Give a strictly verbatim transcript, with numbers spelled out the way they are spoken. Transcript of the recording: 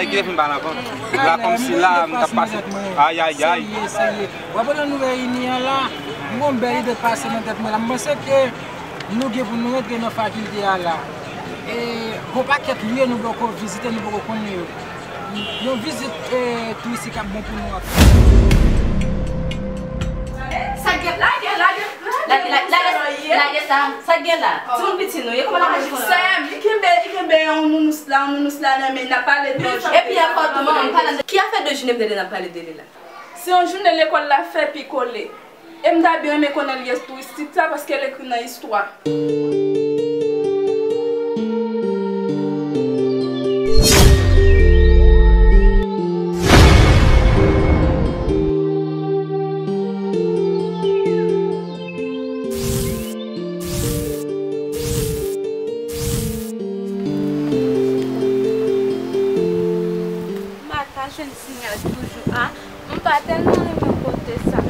Ki te fin pale anvan. La kòmsi la, m t ap pase. Ay, ay, ay. Serye, serye. W ap wè lè nou reyini an la, m gon bèl ide pase nan tèt mwen la. M panse ke nou gen pou nou rantre nan fakilte a la. E, gon pakèt lye nou poko vizite, nou poko konnen yo. Yon vizit, e, touristik ap bon pou nou ankò. Sa k gen, lage, lage, lage, lage, lage, lage sa. Sa k gen la? Timoun piti nou ye, kòman n ap fè? Sè m, li kenbe, li kenbe yon nounous la, yon nounous la nan men, n ap pale de... Epi ankò tou, manman, m pale de ki afè de jounen m tande n ap pale de li la? Se yon jounen lekòl la fè pi kole. E m ta byen renmen konnen lyè touristik sa, paske l ekri nan istwa. M pa ka jwenn siyal toujou a. M pa tèlman renmen kote sa.